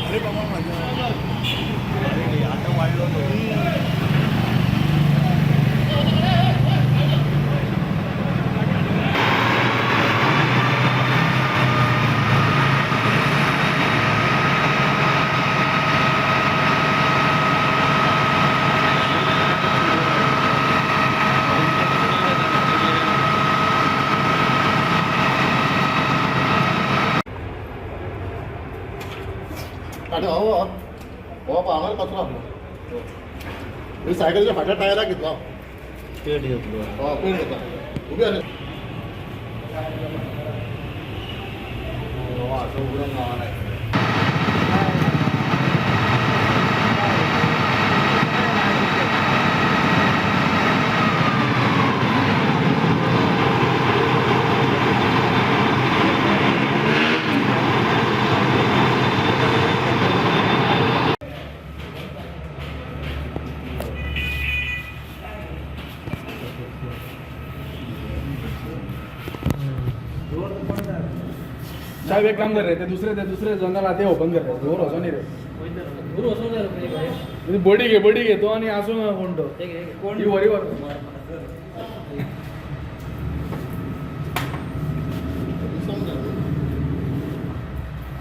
अरे बाबा माझ्या. अरे आता वाढलो तो. आणि हो हो हो हांगा कचरो आपलो. ही सायकलीच्या फाटल्या टायराक घेतलो. पेट घेतलो. हो, पेट घेतला उभी आली. हो, असं उघडून गावाला आहे. साहेब, एक काम कर रहे थे, दुसरे ते दुसरे जनरल आते ओपन कर रहे, धुंवर वचोन न्ही रे. बडी घे, बडी घे तो आनी आसूं ना कोण तो. ही वरी वर. समजा.